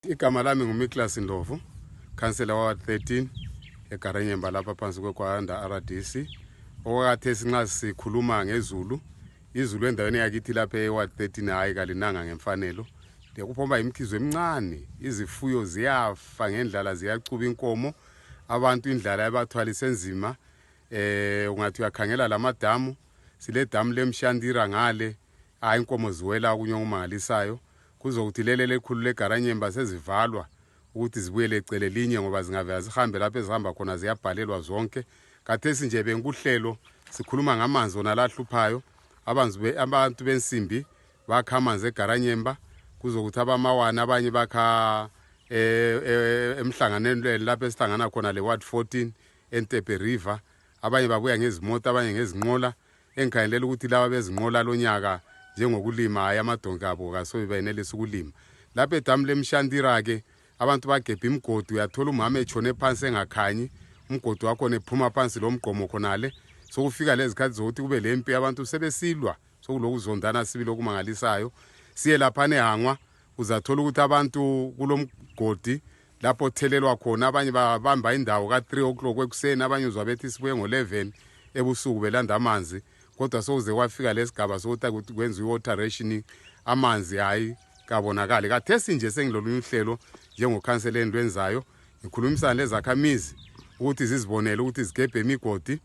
Igama lami nguMiklas Ndlovu, Councillor wa 13 eGaranyemba lapha phansi kweKwanda RDC. Okwathi nxa sikhuluma ngezulu, izulu endaweni yakithi lapha eWard 13 hayi kalinanga ngemfanelo. Kuphomba imikhizo emincane, izifuyo ziyafa ngendlala, ziyacuba inkomo, abantu indlala yabathwalisa enzima. Ungathi uyakhangela lamadamu, sile damu leMshandira ngale, hayi inkomo ziwela kunye okumangalisayo. Kuzokuthi lele lekhulu leGaranyemba sezivalwa ukuthi zibuyele ecele linye ngoba zingavela zihambe lapha ezihamba khona ziyabhalelwa zonke. Kathesi nje benkuhlelo sikhuluma ngamanzi ona lahluphayo, abantu bensimbi bakha amanzi eGaranyemba, kuzokuthi abamawana abanye bakha emhlanganweni lapha esihlangana khona leWard 14 eNtepe River, abanye babuya ngezimoto, abanye ngezinqola. Engikhangelela ukuthi laba bezinqola lonyaka njengokulima hayi amadonki abo kasobe bayenelisa ukulima. Lapha edamu leMshandira ke abantu bagebha imigodi, uyathola umama etshone phansi engakhanyi, umgodi wakho nephuma phansi lomgqomo khonale. Sokufika lezikhathi zokuthi kube lempi, abantu sebesilwa, sokulokuzondana sibili okumangalisayo. Siye lapha eHangwa, uzathola ukuthi abantu kulomgodi lapho othelelwa khona, abanye babamba indawo ka3 o'clock ekuseni, abanye uzwabethi sibuye ngo11 ebusuku belanda amanzi. Kodwa sokuze kwafika lesigaba sokuthi kwenziwe water rationing, amanzi hayi kabonakali. Kathesi nje sengilolunye uhlelo njengokhansela endwenzayo, ngikhulumisana lezakhamizi ukuthi zizibonele ukuthi zigebhe imigodi.